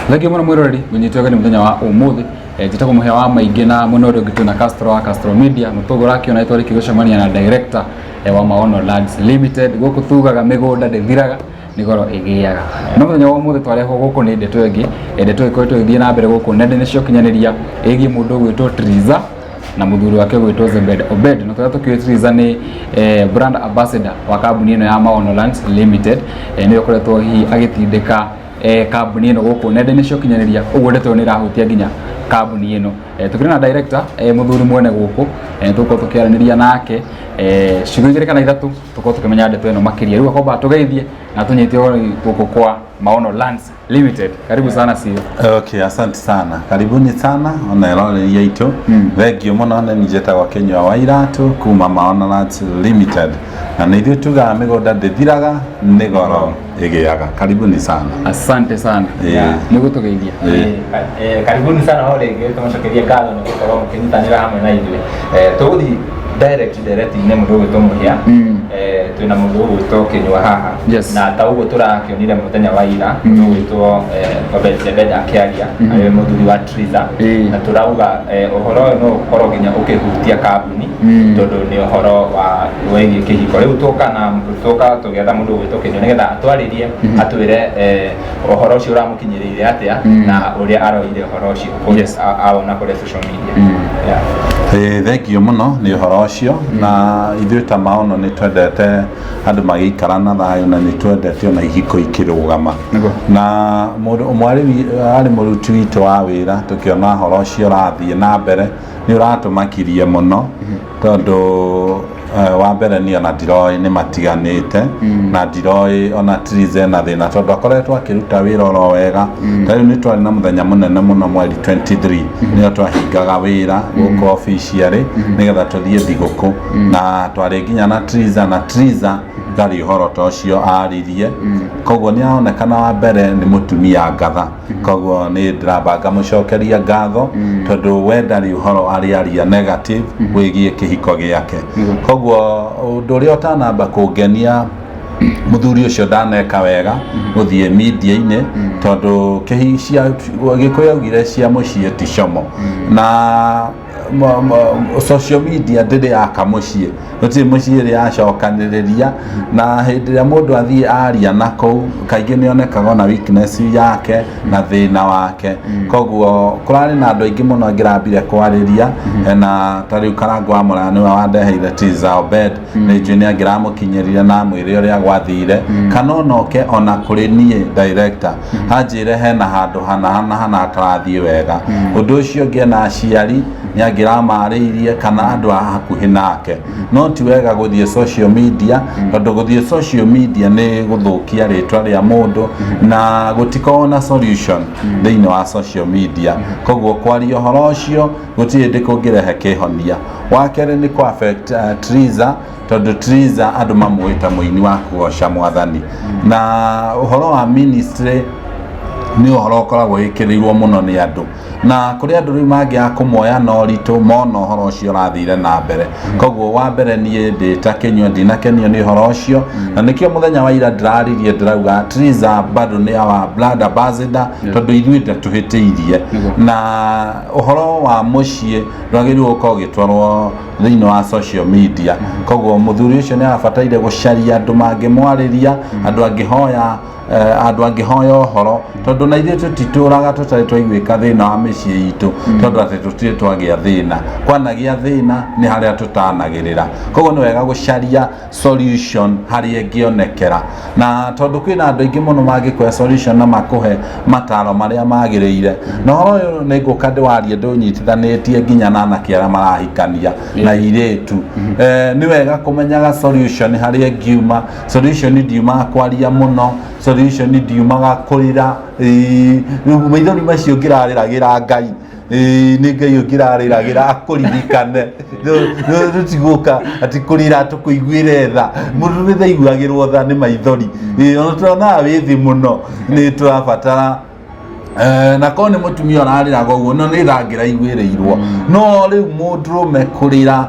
Thengiũ mũno mwĩroreri ngũnyite ũgeni mũthenya wa ũmũthĩ. Njĩtagwo Mũhĩa wa Maingĩ na mwena ũrĩa ũngĩ twĩna Castro wa Castro Media. Mũtũgũ ũrakĩona nĩtwarĩkia gũcemania na director wa Maono Lands Limited. Gũkũ tugaga mĩgũnda ndĩthiraga, nĩ goro ĩgĩaga. No mũthenya wa ũmũthĩ twarehwo gũkũ nĩ ndeto ĩngĩ, ndeto ĩkoretwo ĩgĩthiĩ na mbere gũkũ nenda-inĩ cia ũkinyanĩria ĩgiĩ mũndũ ũgwĩtwo Triza na mũthuri wake ũgwĩtwo Zebed Obed. Na tũrĩa tũkĩũĩ Triza nĩ brand ambassador wa kambuni ĩno ya Maono Lands Limited. Nĩwe ũkoretwo hihi agĩtindĩka kambuni ĩno gũkũ nenda-inĩ cia ũkinyanĩria, ũguo ndeto ĩyo nĩ ĩrahutia nginya kambuni ĩno. Tũkĩrĩ na director, mũthuri mwene gũkũ, tũgũkorwo tũkĩaranĩria nake ciugo igĩrĩ kana ithatũ, tũkorwo tũkĩmenya ndeto ĩno makĩria. Rĩu akomba tũgeithie na tũnyite ũgeni gũkũ kwa Maono Lands Limited. Karibu sana CEO. Okay, asante sana. Karibuni sana ona eroreri aitũ. Thengiũ mũno, nĩ niĩ njĩtagwo Kĩnyua wa Iratũ kuma Maono Lands Limited. Na nĩ ithuĩ tugaga mĩgũnda ndĩthiraga, nĩ goro ĩgĩaga. Karibuni sana. Asante sana. Nĩ gũtũgeithia. Karibuni sana o rĩngĩ, tũmacokerie ngatho nĩ gũkorwo mũkĩnyitanĩra hamwe na ithuĩ. Tũgũthiĩ direct-inĩ mũndũ ũgwĩtwo Mũhĩa. Twĩna mũndũ ũgwĩtwo Kĩnyua haha. Na ta ũguo tũrakĩonire mũthenya wa ira, mũndũ ũgwĩtwo Obed Zebed akĩaria, arĩ mũthuri wa Triza. Na tũrauga ũhoro ũyũ no ũkorwo nginya ũkĩhutia kambuni, tondũ nĩ ũhoro wa wĩgiĩ kĩhiko. Rĩu tũka na tũka tũgĩetha mũndũ ũgwĩtwo Kĩnyua nĩgetha atwarĩrie, atwĩre ũhoro ũcio ũramũkinyĩrĩire atĩa na ũrĩa aroire ũhoro ũcio awona kũrĩa social media. Yeah. Thengiũ mũno nĩ ũhoro ũcio, na ithuĩ ta Maono nĩ twendete andũ magĩikara na thayũ, na nĩ twendete ona ihiko ikĩrũgama. Na mũndũ ũmwe arĩ mũruti witũ wa wĩra, tũkĩona ũhoro ũcio ũrathiĩ na mbere nĩ ũratũmakirie mũno, tondũ wa mbere niĩ ona ndiroĩ nĩ matiganĩte, na ndiroĩ ona Triza ena thĩna, tondũ akoretwo akĩruta wĩra oro wega. Ta rĩu nĩ twarĩ na mũthenya mũnene mũno mweri 23, nĩyo twahingaga wĩra gũkũ officially nĩgetha tũthiĩ thigũkũ, na twarĩ nginya na Triza, na Triza ndarĩ ũhoro ta ũcio aririe. Koguo nĩ aronekana wa mbere nĩ mũtumia ngatha, koguo nĩ ndĩramba ngamũcokeria ngatho, tondũ we ndarĩ ũhoro arĩaria negative wĩgiĩ kĩhiko gĩake. Koguo ũndũ ũrĩa ũtanamba kũngenia, mũthuri ũcio ndaneka wega gũthiĩ media-inĩ, tondũ kĩhi cia Gĩkũyũ augire cia mũciĩ ti como, na social media ndĩrĩ yaka mũciĩ, gũtirĩ mũciĩ ĩrĩ yacokanĩrĩria. Na hĩndĩ ĩrĩa mũndũ athiĩ aria na kũu, kaingĩ nĩ onekaga ona weakness yake na thĩna wake. Koguo kũrarĩ na andũ aingĩ mũno angĩrambire kwarĩria, na ta rĩu Karangũ wa Mũraya nĩwe wandeheire Triza Obed, nĩ njũĩ nĩ angĩramũkinyĩrire na amwĩre ũrĩa gwathire, kana onoke ona kũrĩ niĩ director anjĩre hena handũ hana hana hana hatarathiĩ wega. Ũndũ ũcio ũngĩ, ena aciari nĩ angĩramarĩirie kana andũ a hakuhĩ nake, no ti wega gũthiĩ social media, tondũ gũthiĩ social media nĩ gũthũkia rĩtwa rĩa mũndũ, na gũtikoragwo na solution thĩinĩ wa social media. Koguo kwaria ũhoro ũcio gũtirĩ hĩndĩ kũngĩrehe kĩhonia. Wa kerĩ nĩ kũ affect Triza, tondũ Triza andũ mamũĩ ta mũini wa kũgoca Mwathani, na ũhoro wa ministry nĩ ũhoro ũkoragwo wĩkĩrĩirwo mũno nĩ andũ, na kũrĩ andũ rĩu mangĩaga kũmoya na ũritũ mona ũhoro ũcio ũrathire na mbere. Koguo wa mbere niĩ ndĩ ta Kĩnyua ndinakenio nĩ ũhoro ũcio, na nĩkĩo mũthenya wa ira ndĩraririe ndĩrauga Triza bado nĩ our brand ambassador, tondũ ithuĩ ndatũhĩtĩirie, na ũhoro wa mũciĩ ndwagĩrĩirwo gũkorwo ũgĩtwarwo thĩinĩ wa social media. Koguo mũthuri ũcio nĩ abataire gũcaria andũ mangĩmwarĩria, andũ angĩhoya, andũ angĩhoya ũhoro, tondũ na ithuĩ tũtitũraga tũtarĩ twaiguĩka thĩna wa mĩciĩ itũ, tondũ atĩ tũtirĩ twagĩa thĩna, kwanagĩa thĩna nĩ harĩa tũtanagĩrĩra. Koguo nĩ wega gũcaria solution harĩa ĩngĩonekera, na tondũ kwĩna andũ aingĩ mũno mangĩkũhe solution na makũhe mataro marĩa magĩrĩire. Na ũhoro ũyũ nĩ ngũka ndĩwarie ndũnyitithanĩtie nginya na anake arĩa marahikania na irĩtu. Nĩ wega kũmenyaga solution harĩa ĩngiuma. Solution ndiumaga kwaria mũno, solution ndiumaga kũrĩra. Ĩĩ, rĩu maithori macio ngĩrarĩragĩra Ngai. Ĩĩ, nĩ Ngai ũngĩrarĩragĩra akũririkane. Tũtigũka atĩ kũrĩra tũkũiguĩre tha, mũndũ nĩ thaiguagĩrwo tha nĩ maithori. Ĩĩ, ona tũronaga wĩ thĩ mũno, nĩ tũrabatara Na korwo nĩ mũtumia ũrarĩraga ũguo no nĩ tha ngĩraiguĩrĩirwo, no rĩu mũndũrũme kũrĩra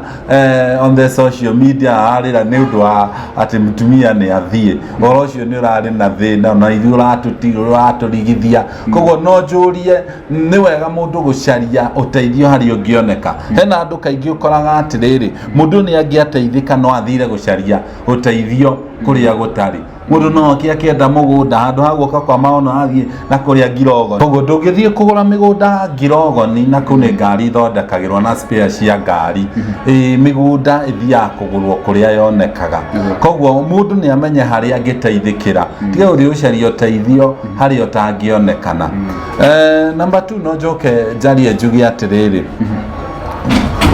on the social media ararĩra nĩ ũndũ wa atĩ mũtumia nĩ athiĩ, ũhoro ũcio nĩ ũrarĩ na thĩna na ithuĩ ũratũrigithia. Koguo no njũrie, nĩ wega mũndũ gũcaria ũteithio harĩa ũngĩoneka. Hena andũ kaingĩ ũkoraga atĩrĩrĩ, mũndũ nĩ angĩateithĩka no athire gũcaria ũteithio kũrĩa gũtarĩ. Mũndũ no oke akĩenda mũgũnda, handũ ha guoka kwa Maono athiĩ na kũrĩa Ngirogoni. Koguo ndũngĩthiĩ kũgũra mĩgũnda Ngirogoni, na kũu nĩ ngari ithondekagĩrwo na spare cia ngari. Ĩĩ, mĩgũnda ĩthiaga kũgũrwo kũrĩa yonekaga. Koguo mũndũ nĩ amenye harĩa angĩteithĩkĩra, tiga gũthiĩ gũcaria ũteithio harĩa ũtangĩonekana. Number 2, no njoke njarie njuge atĩrĩrĩ,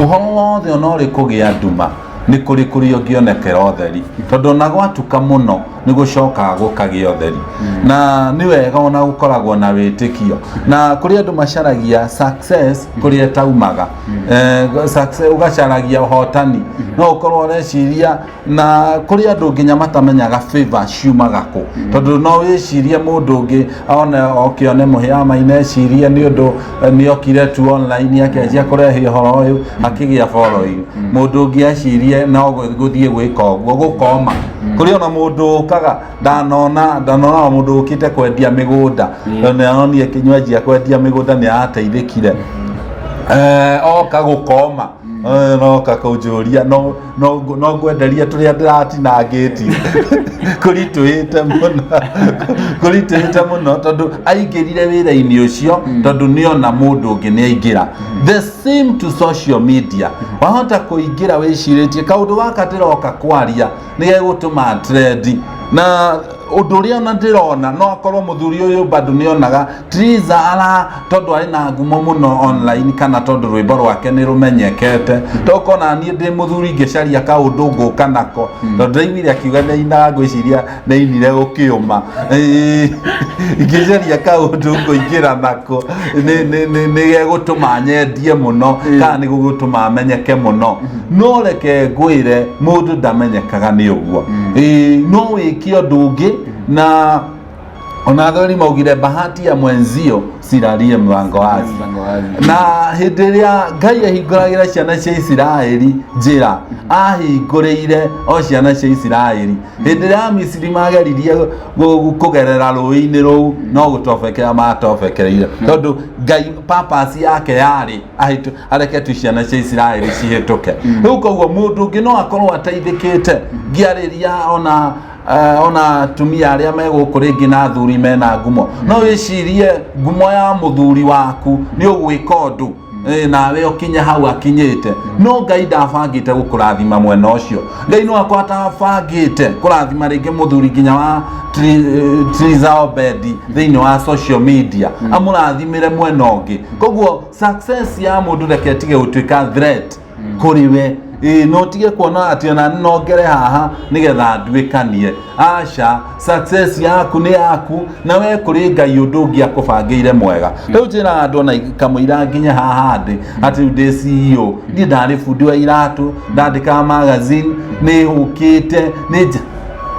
ũhoro wothe ona ũrĩ kũgĩa nduma, nĩ kũrĩ kũrĩa ũngĩonekera ũtheri, tondũ ona gwatuka mũno nĩ gũcokaga gũkagĩa ũtheri. Na nĩ wega ona gũkoragwo na wĩtĩkio, na kũrĩ andũ macaragia success kũrĩa ĩtaumaga. Success, ũgacaragia ũhotani, no ũkorwo ũreciria, na kũrĩ andũ nginya matamenyaga favor ciumaga kũ, tondũ no wĩcirie mũndũ ũngĩ one oke one Mũhĩa wa Maina, ecirie nĩ ũndũ nĩ okire tu online akĩanjia kũrehe ũhoro ũyũ akĩgĩa following. Mũndũ ũngĩ acirie no gũthiĩ gwĩka ũguo gũkoma. Kũrĩ ona mũndũ ũkaga, ndanona mũndũ ũkĩte kwendia mĩgũnda, tondũ nĩ aronire kĩnywanjia kwendia mĩgũnda nĩ arateithĩkire. Oka gũkoma, noka kũnjũria no ngwenderia tũrĩa ndĩratinangĩtie, kũritũhĩte mũno, kũritũhĩte mũno, tondũ aingĩrire wĩra-inĩ ũcio tondũ nĩona mũndũ ũngĩ nĩ aingĩra. The same to social media, wahota kũingĩra wĩcirĩtie kaũndũ gaka ndĩroka kwaria nĩ gegũtũma trend, na ũndũ ũrĩa ona ndĩrona no akorwo mũthuri ũyũ bado nĩonaga Triza ara tondũ arĩ na ngumo mũno online, kana tondũ rwĩmbo rwake nĩ rũmenyekete. Tokona niĩ ndĩ mũthuri ngĩcaria kaũndũ ngũka nako, tondũ ndaiguire akiuga nĩ ainaga, ngwĩciria nĩ ainire gũkĩũma. Ingĩcaria kaũndũ ngũingĩra nako nĩ gegũtũma nyendie mũno kana nĩ gũgũtũma menyeke mũno. No reke ngwĩre, mũndũ ndamenyekaga nĩ ũguo. No wĩke ũndũ ũngĩ, na ona athuri maugire, "Bahati ya mwenzio silalie mlango wazi." Mlango wazi. Na hĩndĩ ĩrĩa Ngai ahingũragĩra ciana cia Isiraeli njĩra, ahingũrĩire o ciana cia Isiraeli. Hĩndĩ ĩrĩa Amisiri mageririe kũgerera rũĩ-inĩ rũu, no gũtobekera matobekereire, tondũ Ngai purpose yake yarĩ areke tu ciana cia Isiraeli cihĩtũke. Rĩu koguo mũndũ ũngĩ no akorwo ateithĩkĩte. Ngĩarĩria ona atumia arĩa me gũkũ rĩngĩ na athuri mena ngumo, no wĩcirie ngumo ya mũthuri waku nĩ ũgwĩka ũndũ nawe ũkinye hau akinyĩte, no Ngai ndabangĩte gũkũrathima mwena ũcio. Ngai no akorwo atabangĩte kũrathima rĩngĩ mũthuri nginya wa Triza Obedi thĩinĩ wa social media, amũrathimĩre mwena ũngĩ. Koguo success ya mũndũ reke ĩtige gũtuĩka threat kũrĩ we. Ĩĩ, no tige kuona atĩ ona no ngere haha nĩgetha nduĩkanie. Aca, success yaku nĩ yaku, na we kũrĩ Ngai ũndũ ũngĩ akũbangĩire mwega. Rĩu njĩraga andũ ona kamũira nginya haha ndĩ atĩ rĩu ndĩ CEO, niĩ ndarĩ bundi wa iratũ, ndandĩkaga magazine, nĩ hũkĩte, nĩ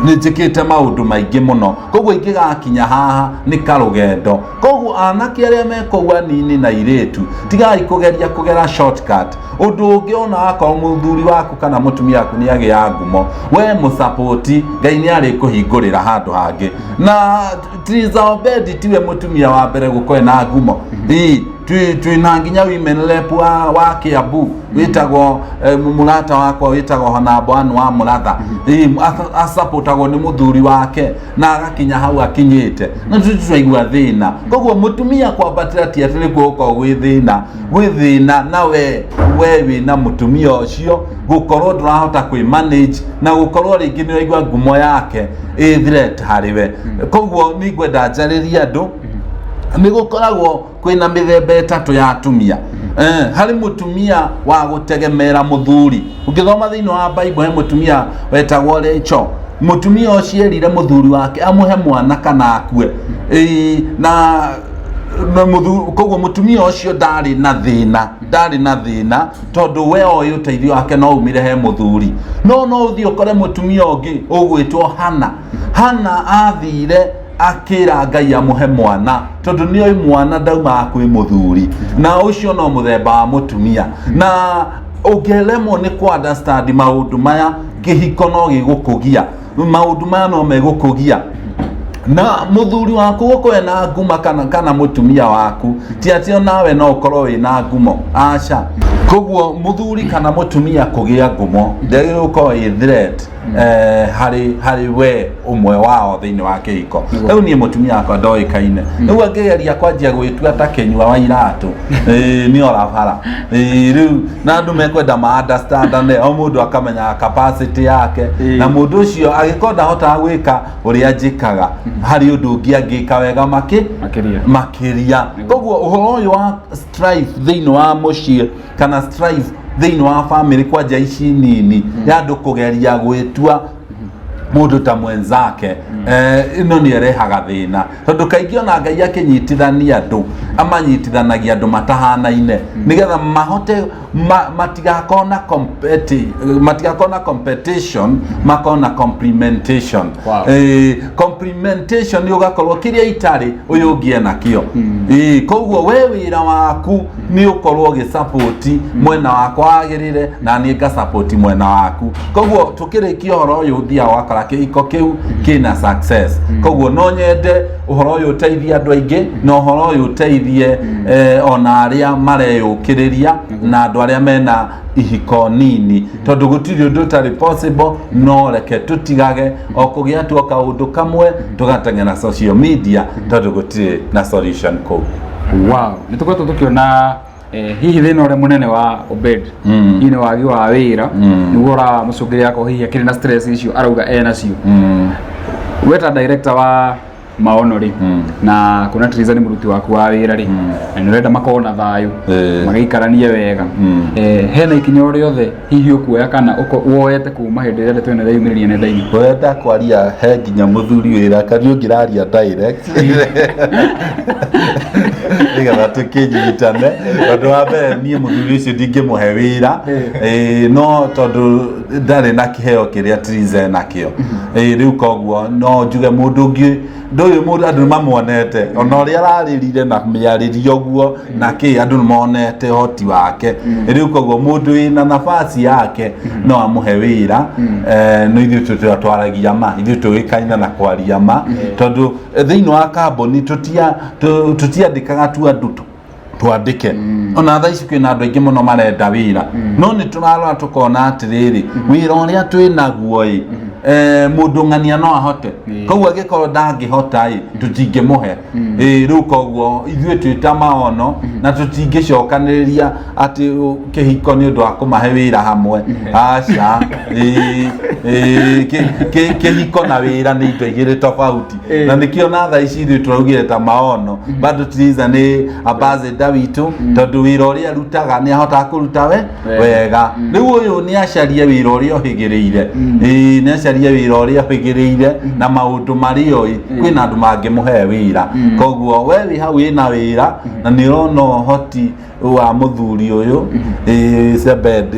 njĩkĩte maũndũ maingĩ mũno. Koguo ingĩgakinya haha nĩ karũgendo. Koguo anake arĩa me kũu anini na irĩtu, tigai kũgeria kũgera shortcut. Ũndũ ũngĩ, ona akorwo mũthuri waku kana mũtumia waku nĩ agĩa ngumo, we mũsapoti, Ngai nĩ arĩkũhingũrĩra handũ hangĩ. Na Triza Obedi tiwe mũtumia wa mbere gũkorwo na ngumo. Ĩĩ, twĩna nginya women rep wa Kiambu wĩtagwo mũrata wakwa wĩtagwo Honambo Ann wa Mũratha. Ĩĩ, acapotagwo nĩ mũthuri wake na agakinya hau akinyĩte, na tũtiraigua thĩna. Koguo mũtumia kwambatĩra ti atĩ nĩkuo gũkoragwo gwĩ thĩna, gwĩ thĩna na we wĩna mũtumia ũcio gũkorwo ndũrahota kwĩ manage, na gũkorwo rĩngĩ nĩ ũraigua ngumo yake ĩ threat harĩ we. Koguo nĩ ngwenda njarĩrie andũ, nĩ gũkoragwo kwĩna mĩthemba ĩtatũ ya atumia. Harĩ mũtumia wa gũtegemera mũthuri. Ũngĩthoma thĩinĩ wa Bible, he mũtumia wetagwo Rachel. Mũtumia ũcio erire mũthuri wake amũhe mwana kana akue. Na koguo mũtumia ũcio ndarĩ na thĩna, ndarĩ na thĩna, tondũ we oĩ ũteithio wake no umire he mũthuri. No ũthiĩ ũkore mũtumia ũngĩ ũgwĩtwo Hana. Hana athire Akĩra Ngai amũhe mwana, tondũ nĩoĩ mwana ndaumaga kwĩ mũthuri, na ũcio no mũthemba wa mũtumia. Na ũngĩremwo nĩ kũ understand maũndũ maya, kĩhiko no gĩgũkũgia, maũndũ maya no megũkũgia. Na mũthuri waku gũkorwo ena nguma kana mũtumia waku, ti atĩ onawe no ũkorwo wĩna ngumo, aca. Koguo mũthuri kana mũtumia kũgĩa ngumo ndĩagĩrĩirwo gũkorwo ĩ threat harĩ we ũmwe wao thĩinĩ wa kĩhiko. Rĩu niĩ mũtumia wakwa ndoĩkaine, rĩu angĩgeria kwanjia gwĩtua ta kĩnyua wa iratũ, nĩ ora bara. Rĩu na andũ mekwenda ma understandane, o mũndũ akamenya capacity yake, na mũndũ ũcio angĩkorwo ndahotaga gwĩka ũrĩa njĩkaga, harĩ ũndũ ũngĩ angĩka wega makĩria. Makĩria. Koguo ũhoro ũyũ wa strife thĩinĩ wa mũciĩ kana strife thĩinĩ wa family, kwanja ici nini, ya andũ kũgeria gwĩtua mũndũ ta mwenzake, ĩno nĩ ĩrehaga thĩna, tondũ kaingĩ ona Ngai akĩnyitithania andũ, amanyitithanagia andũ matahanaine, nĩgetha mahote matigakorwo na competition, makorwo na complementation. Complementation nĩ ũgakorwo kĩrĩa itarĩ, ũyũ ũngĩ ena kĩo. Koguo we wĩra waku nĩ ũkorwo ũgĩsupport mwena wakwa wagĩrĩre, na niĩ ngasupport mwena waku. Koguo tũkĩrĩkia ũhoro ũyũ, ũthiaga ũgakora kĩhiko kĩu kĩna success. Koguo no nyende ũhoro ũyũ ũteithie andũ aingĩ, na ũhoro ũyũ ũteithie ona arĩa mareyũkĩrĩria na andũ arĩa mena ihiko nini, tondũ gũtirĩ ũndũ ũtarĩ possible. No reke tũtigage o kũgĩa tu o kaũndũ kamwe tũgateng'era social media, tondũ gũtirĩ na solution kũu. Wow, nĩ tũkoretwo tũkĩona hihi thĩna ũrĩa mũnene wa Obed hihi nĩ wagi wa wĩra, nĩguo ũramũcũngĩrĩria akorwo hihi akĩrĩ na stress icio arauga enacio. We ta director wa Maono rĩ, na kuona Triza nĩ mũruti waku wa wĩra rĩ, na nĩ ũrenda makorwo na thayũ, magĩikaranie wega, hena ikinya o rĩothe hihi ũkuoya kana woete kuma hĩndĩ ĩrĩa ndeto ĩno ĩreyumĩririe nenda-inĩ? Wenda kwaria he nginya mũthuri wĩra, kana ũngĩraria direct nĩgetha tũkĩnyitane. Tondũ wa mbere, niĩ mũthuri ũcio ndingĩmũhe wĩra, no tondũ ndarĩ na kĩheo kĩrĩa Triza enakĩo. Rĩu koguo no njuge mũndũ ũngĩ ndũyũ, mũndũ andũ nĩ mamuonete, ona ũrĩa ararĩrire na mĩarĩrio ũguo na kĩ, andũ nĩ monete ũhoti wake. Rĩu koguo mũndũ wĩna nafasi yake no amũhe wĩra. No ithuĩ twaragia ma, ithuĩ tũĩkaine na kwaria ma, tondũ thĩinĩ wa kambuni tũtiandĩkaga tu andũ twandĩke. Ona thaa ici kwĩna andũ aingĩ mũno marenda wĩra, no nĩ tũrarora tũkona atĩrĩrĩ, wĩra ũrĩa twĩ naguo ĩ, mũndũ ng'ania no ahote. Koguo angĩkorwo ndangĩhota ĩ, tũtingĩmũhe. Rĩu koguo ithuĩ twĩ ta Maono na tũtingĩcokanĩrĩria atĩ kĩhiko nĩ ũndũ wa kũmahe wĩra hamwe, aca. Kĩhiko na wĩra nĩ indo igĩrĩ tofauti, na nĩkĩo na thaa ici ithuĩ tũraugire ta Maono bado Triza nĩ ambassador witũ, tondũ wĩra ũrĩa arutaga nĩ ahotaga kũruta we wega. Rĩu ũyũ nĩ acarie wĩra ũrĩa ũhĩgĩrĩire. Nĩ acarie wĩra ũrĩa ũhĩgĩrĩire na maũndũ marĩa oĩ, kwĩna andũ mangĩmũhe wĩra. Koguo we wĩ hau wĩna wĩra na nĩ ũrona ũhoti wa mũthuri ũyũ, Sebed,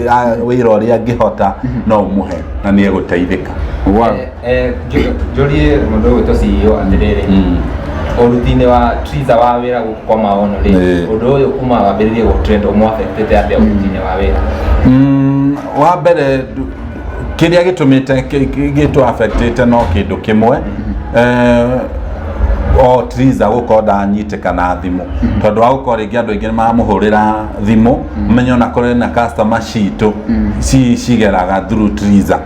wĩra ũrĩa angĩhota no ũmũhe na nĩ egũteithĩka. Njũrie mũndũ ũgwĩtwo CEO atĩrĩrĩ, ũruti-inĩ wa Triza wa wĩra gũkũ kwa Maono rĩ, ũndũ ũyũ kuma wambĩrĩrie gũ trend ũmũaffectĩte atĩa ũruti-inĩ wa wĩra? Wa mbere, kĩrĩa gĩtũmĩte gĩtũ affectĩte no kĩndũ kĩmwe, o Triza gũkorwo ndanyitĩkana thimũ, tondũ wa gũkorwo rĩngĩ andũ aingĩ nĩ maramũhũrĩra thimũ. Ũmenye ona kũrĩ na customer citũ cigeraga through Triza,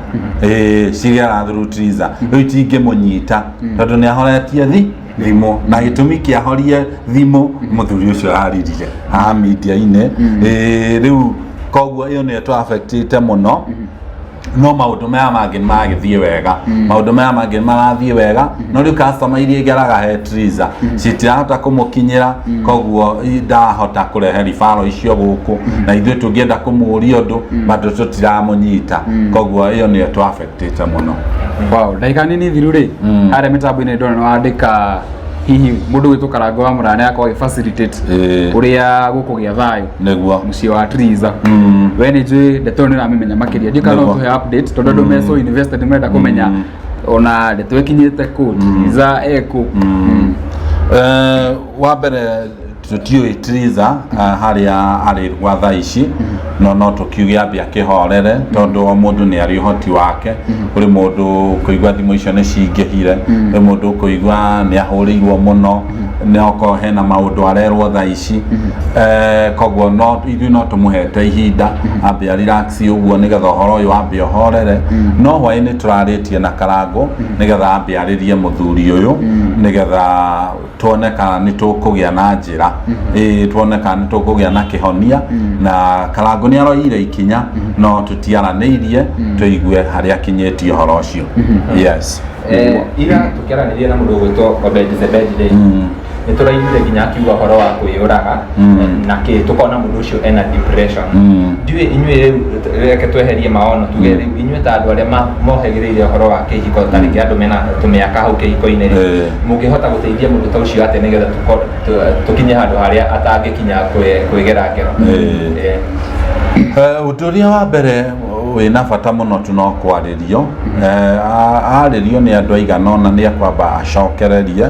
cigeraga through Triza. Rĩu itingĩmũnyita tondũ nĩ ahoretie thimũ, na gĩtũmi kĩahorie thimũ, mũthuri ũcio aririre haha media-inĩ. Rĩu koguo ĩyo nĩyo tũ affectĩte mũno, no maũndũ maya mangĩ nĩ maragĩthiĩ wega, maũndũ maya mangĩ nĩ marathiĩ wega. No rĩu customer iria igeraga he Triza citirahota kũmũkinyĩra, koguo ndahota kũrehe ribaro icio gũkũ, na ithuĩ tũngĩenda kũmũria ũndũ bado tũtiramũnyita. Koguo ĩyo nĩyo tũ affectĩte mũno. Wow, ndagĩka nini thiru rĩ, harĩa mĩtambo-inĩ ndona nĩ wandĩka hihi mũndũ gwĩtwo Karango wa Mũraya nĩ akorwo agĩ facilitate ũrĩa gũkũgĩa thayũ mũciĩ wa Triza. We nĩ njũĩ ndeto ĩyo nĩ ũramĩmenya makĩria, ndiũ kana no tũhe update, tondũ andũ me so invested, nĩ marenda kũmenya. Ona ndeto ĩkinyĩte kũ, Triza ekũ? Wa mbere, tũtiũĩ Triza harĩa arĩ gwa thaa ici, no tũkiuge ambe akĩhorere, tondũ o mũndũ nĩ arĩ ũhoti wake. Kũrĩ mũndũ kũigua thimũ icio nĩ cingĩhire, kũrĩ mũndũ kũigua nĩ ahũrĩirwo mũno, nĩ okorwo hena maũndũ arerwo thaa ici. Koguo no ithuĩ no tũmũhete ihinda ambe a relax ũguo, nĩgetha ũhoro ũyũ ambe ũhorere. No hwaĩ nĩ tũrarĩtie na Karangũ nĩgetha ambe arĩrie mũthuri ũyũ, nĩgetha tuone kana nĩ tũkũgĩa na njĩra, ĩĩ, tuone kana nĩ tũkũgĩa na kĩhonia. Na Karangũ nĩ aroire ikinya, no tũtiaranĩirie tũigue harĩa akinyĩtie ũhoro ũcio. Yes. Ira tũkĩaranĩria na mũndũ ũgwĩtwo Obed Zebedi rĩ, nĩ tũraiguire nginya akiuga ũhoro wa kwĩyũraga na kĩ, tũkona mũndũ ũcio ena depression. Ndiũĩ inyuĩ rĩu, reke tweherie maono, tuge rĩu inyuĩ ta andũ arĩa mohĩgĩrĩire ũhoro wa kĩhiko, ta rĩngĩ andũ mena tũmĩaka hau kĩhiko-inĩ rĩ, mũngĩhota gũteithia mũndũ ta ũcio atĩa nĩgetha tũkinye handũ harĩa atangĩkinya kwĩgera ngero? Ũndũ ũrĩa wa mbere wĩna bata mũno tu no kwarĩrio. Arĩrio nĩ andũ aigana ũna, nĩ ekwamba acokererie,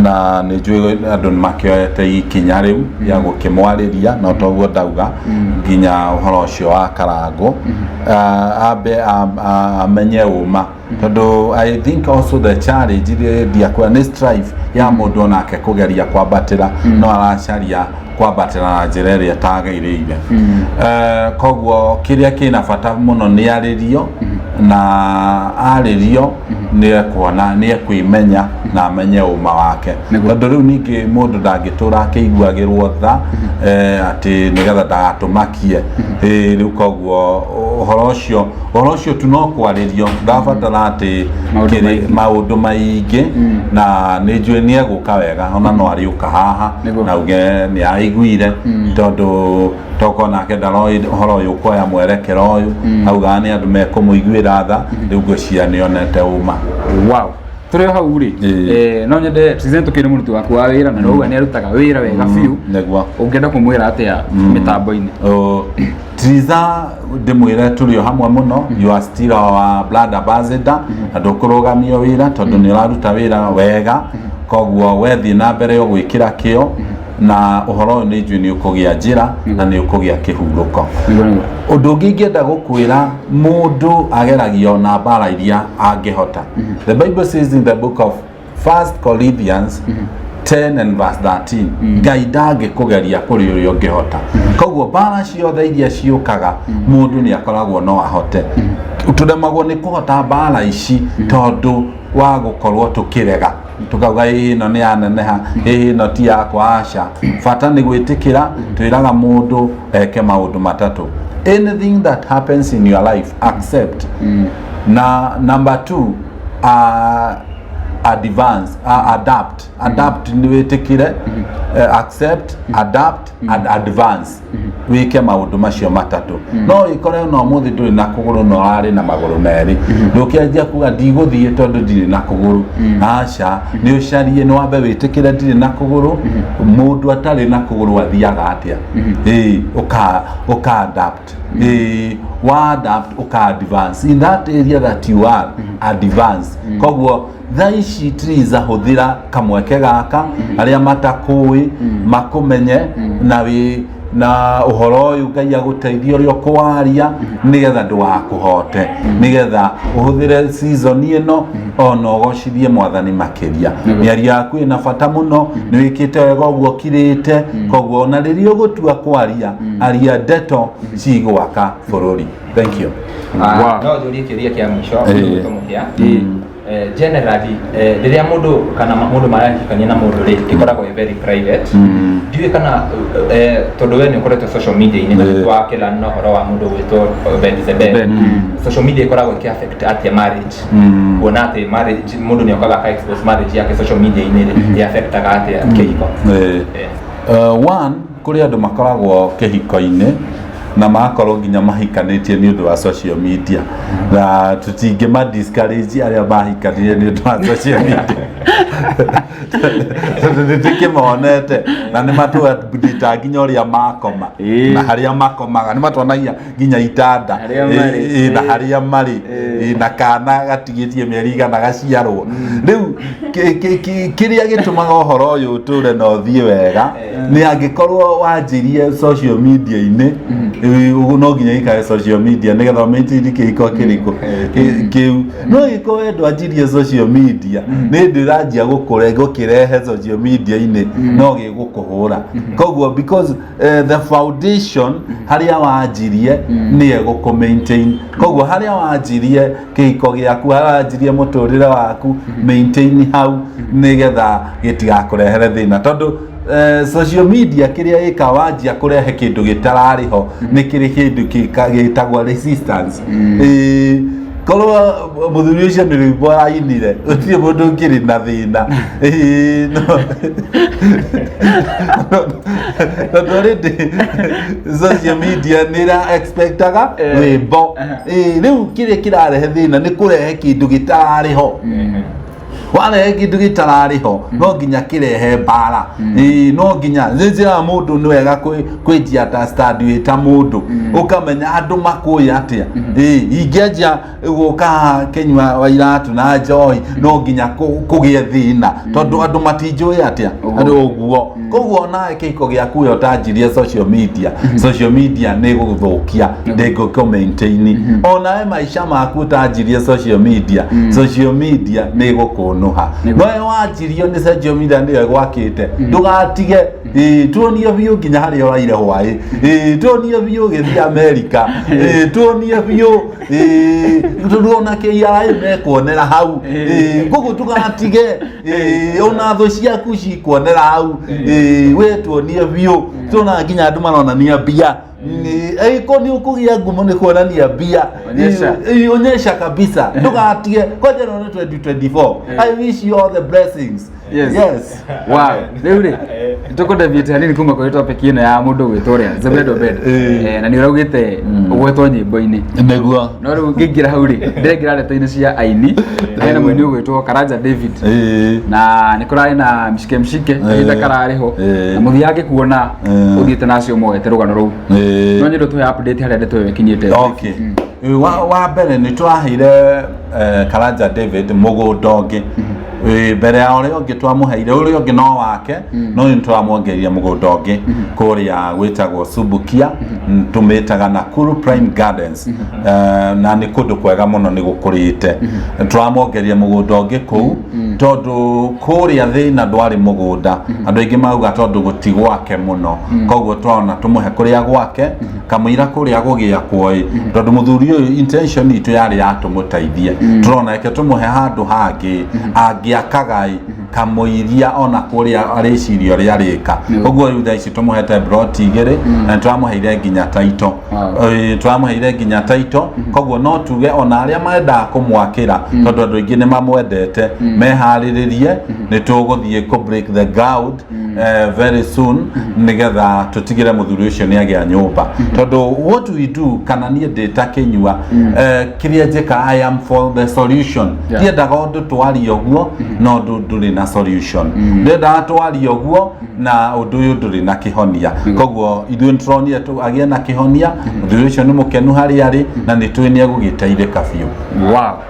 na nĩ njũĩ andũ nĩ makĩoete ikinya rĩu rĩa gũkĩmwarĩria. No toguo ndauga, nginya ũhoro ũcio wa Karangũ, ambe amenye ũma, tondũ I think also the challenge iria ndiakwĩra nĩ strife ya mũndũ onake kũgeria kwambatĩra, no aracaria kwambatĩra na njĩra ĩrĩa ĩtagĩrĩire. Koguo kĩrĩa kĩna bata mũno nĩ arĩrio, na arĩrio nĩ ekuona, nĩ ekwĩmenya na amenye ũma wake. Tondũ rĩu ningĩ mũndũ ndangĩtũra akĩiguagĩrwo tha, atĩ nĩgetha ndagatũmakie. Ĩĩ, rĩu koguo ũhoro ũcio tu no kwarĩrio, ndabatara atĩ Maũndũ maingĩ. Maũndũ maingĩ, na nĩ njũĩ nĩ egũka wega, ona no arĩũka haha na uge nĩ aiguire, tondũ toko nake ndaroĩ ũhoro ũyũ ũkoya mwerekero ũyũ, augaga nĩ andũ mekũmũiguĩra tha. Rĩu ngwĩciria nĩ onete ũma. Wow, tũrĩ o hau rĩ, no nyende Triza, tũkĩrĩ mũruti waku wa wĩra, na nĩwauga nĩ arutaga wĩra wega biũ. Nĩguo. Ũngĩenda kũmwĩra atĩa mĩtambo-inĩ? Oh, Triza, ndĩmwĩre tũrĩ o hamwe mũno. You are still our blood ambassador, na ndũkũrũgamio wĩra tondũ nĩ ũraruta wĩra wega. Koguo wethiĩ na mbere o gwĩkĩra kĩo na ũhoro ũyũ, nĩ njũĩ nĩ ũkũgĩa njĩra na nĩ ũkũgĩa kĩhurũko. Nĩguo nĩguo. Ũndũ ũngĩ ingĩenda gũkwĩra, mũndũ ageragio na mbara iria angĩhota. The Bible says in the book of First Corinthians 10 and verse 13, Ngai ndangĩkũgeria kũrĩ ũrĩa ũngĩhota. Koguo mbara ciothe iria ciũkaga, mũndũ nĩ akoragwo no ahote. Tũremagwo nĩ kũhota mbara ici tondũ wa gũkorwo tũkĩrega, tukauga, "Ĩ, ĩno nĩ yaneneha, ĩ, ĩno ti yakwa." Aca, bata nĩ gwĩtĩkĩra. Twĩraga mũndũ eke maũndũ matatũ: anything that happens in your life, accept; na number two, advance, adapt. Adapt nĩ wĩtĩkĩre, accept, adapt and advance. Wĩke maũndũ macio matatũ. No wĩkore ona ũmũthĩ ndũrĩ na kũgũrũ, no ũrarĩ na magũrũ merĩ. Ndũkĩanjia kuga, "Ndigũthiĩ tondũ ndirĩ na kũgũrũ." Aca, nĩ ũcarie, nĩ wambe wĩtĩkĩre, "Ndirĩ na kũgũrũ. Mũndũ atarĩ na kũgũrũ athiaga atĩa?" Ĩĩ, ũka adapt. Ĩĩ, wa adapt, ũka advance in that area that you are, advance. Koguo thaa ici, Triza, hũthĩra kamweke gaka, arĩa matakũĩ makũmenye, na wĩ na ũhoro ũyũ Ngai agũteithia ũrĩa ũkũwaria, nĩgetha ndũgakũhote, nĩgetha ũhũthĩre season ĩno ona ũgocithie Mwathani makĩria. Mĩario yaku ĩna bata mũno, nĩ wĩkĩte wega ũguo ũkirĩte. Koguo ona rĩrĩa ũgũtua kwaria, aria ndeto cigwaka bũrũri. Thank you. No njũrie kĩũria kĩa mũico, tũmũhĩa? Generally, rĩrĩa mũndũ kana mũndũ marahikania na mũndũ rĩ, ĩkoragwo ĩ very private. Ndiũĩ kana tondũ we nĩ ũkoretwo social media-inĩ na twakĩra na ũhoro wa mũndũ gwĩtwo Obed Zebed, social media ĩkoragwo ĩkĩ affect atĩa marriage, kuona atĩ marriage mũndũ nĩ okaga aka expose marriage yake social media-inĩ rĩ, ĩ affectaga atĩa kĩhiko? One, kũrĩ andũ makoragwo kĩhiko-inĩ na magakorwo nginya mahikanĩtie nĩ ũndũ wa social media, na tũtingĩma discourage arĩa mahikanire nĩ ũndũ wa social media. Tondũ nĩ tũkĩmonete na nĩ matũandĩta nginya ũrĩa makoma na harĩa makomaga, nĩ matuonagia nginya itanda. Harĩa marĩ. Na harĩa marĩ. Na kana gatigĩtie mĩeri igana gaciarwo. Rĩu kĩrĩa gĩtũmaga ũhoro ũyũ ũtũre na ũthiĩ wega nĩ angĩkorwo wanjirie social media-inĩ, ũguo no nginya ikare social media nĩgetha ũmaintain kĩhiko kĩrĩkũ kĩu. No angĩkorwo we ndwanjirie social media, nĩ hĩndĩ ũranjia gũkũre gũkĩrehe social media-inĩ, no gĩgũkũhũra. Koguo because the foundation harĩa wanjirie nĩ egũkũ maintain. Koguo harĩa wanjirie kĩhiko gĩaku, harĩa wanjirie mũtũrĩre waku, maintain hau nĩgetha gĩtigakũrehere thĩna, tondũ social media kĩrĩa ĩka, wanjia kũrehe kĩndũ gĩtararĩ ho, nĩ kĩrĩ kĩndũ gĩtagwo resistance. Korwo mũthuri ũcio nĩ rwĩmbo arainire, gũtirĩ mũndũ ũngĩrĩ na thĩna. Tondũ already social media nĩ ĩra expectaga rwĩmbo. Rĩu kĩrĩa kĩrarehe thĩna nĩ kũrehe kĩndũ gĩtararĩ ho. Warehe kĩndũ gĩtararĩ ho, no nginya kĩrehe mbara. No nginya nĩ njĩra mũndũ nĩ wega kwĩnjia understand wĩ ta mũndũ, ũkamenya andũ makũĩ atĩa. Ingĩanjia gũka haha kĩnyua wa iratũ na njohi, no nginya kũgĩe thĩna, tondũ andũ matinjũĩ atĩa. Andũ ũguo. Koguo nawe kĩhiko gĩaku we ũtanjirie social media, social media nĩ gũgũthũkia, ndĩngũkũ maintain. Onawe maica maku ũtanjirie social media, social media nĩ gũkũnũha. Nowe wanjirio nĩ social media nĩyo ĩgwakĩte, ndũgatige. Tuonie biũ nginya harĩa ũraire hwaĩ. Tuonie biũ ũgĩthiĩ Amerika. Tuonie biũ. Tondũ ona KRA mekuonera hau. Koguo ndũgatige. Ona thũ ciaku cikuonera hau. We tuonie biũ. Tuona nginya andũ maronania mbia. Ĩko nĩ ũkũgĩa ngumo nĩ kuonania mbia. Onyesha. Onyesha kabisa, ndũgatige. Kwanja no 2024, I wish you all the blessings. Yes. Wow, rĩu rĩ tũkũdeviate hanini kuma kũrĩ topic ĩno ya mũndũ gwĩtwo ũrĩa Zebed Obed. Na nĩ ũraugĩte ũgwetwo nyĩmbo-inĩ. Nĩguo. No rĩu ngĩingĩra hau rĩ, ndĩraingĩra ndeto-inĩ cia aini. Hena mũini ũgwĩtwo Karanja David na nĩ kũrarĩ na mshike mshike kahinda kararĩ ho, na mũthia ngĩkuona ũthiĩte na acio moete rũgano rũu. No nyende tũhe update harĩa ndeto ĩyo ĩkinyĩte. Okay. Wa mbere nĩ twaheire Karanja David mũgũnda ũngĩ. Mbere ya ũrĩa ũngĩ twamũheire, ũrĩa ũngĩ no wake, no nĩ tũramwongereria mũgũnda ũngĩ kũrĩa gwĩtagwo Subukia, tũmĩtaga Nakuru Prime Gardens. Na nĩ kũndũ kwega mũno, nĩ gũkũrĩte. Tũramwongereria mũgũnda ũngĩ kũu tondũ kũrĩa thĩna ndwarĩ mũgũnda. Andũ aingĩ mauga tondũ gũti gwake mũno, koguo twaona tũmũhe kũrĩa gwake kamũira kũrĩa gũgĩakwo ĩ, tondũ mũthuri ũyũ intention itũ yarĩ ya tũmũteithie. Tũrona reke tũmũhe handũ hangĩ angĩakaga ĩ, kamũiria ona kũrĩa arĩciria ũrĩa arĩka. Ũguo rĩu thaa ici tũmũhete broti 2 na nĩtũramũheire nginya title. Tũramũheire nginya title. Koguo no tuge ona arĩa mendaga kũmwakĩra, tondũ andũ aingĩ nĩ mamwendete, meharĩrĩrie, nĩ tũgũthiĩ kũ break the ground very soon nĩgetha tũtigĩre mũthuri ũcio nĩ agĩa nyũmba. Tondũ what we do, kana niĩ ndĩ ta kĩnyua, kĩrĩa njĩka, I am for the solution. Ndiendaga ũndũ twarie ũguo na ũndũ ndũrĩ na solution. Ndiendaga twarie ũguo na ũndũ ũyũ ndũrĩ na kĩhonia. Koguo ithuĩ nĩtũronire agĩe na kĩhonia. Mũthuri ũcio nĩ mũkenu harĩa arĩ na nĩ tũĩ nĩ egũgĩteithĩka biũ.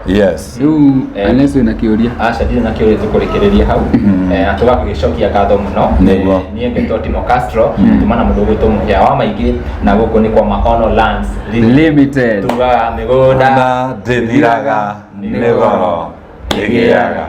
Yes. Rĩu Anesu wĩna kĩũria? Aca, ndirĩ na kĩũria, tũkũrĩkĩrĩria hau. Na tũgakũgĩcokia ngatho mũno. Nĩguo. Niĩ ngetwo Timo Castro, tuma na mũndũ ũgwĩtwo Mũhĩa wa Maingĩ, na gũkũ nĩ kwa Maono Lands Limited. Tugaga mĩgũnda na ndĩthiraga, nĩ goro ĩgĩaga.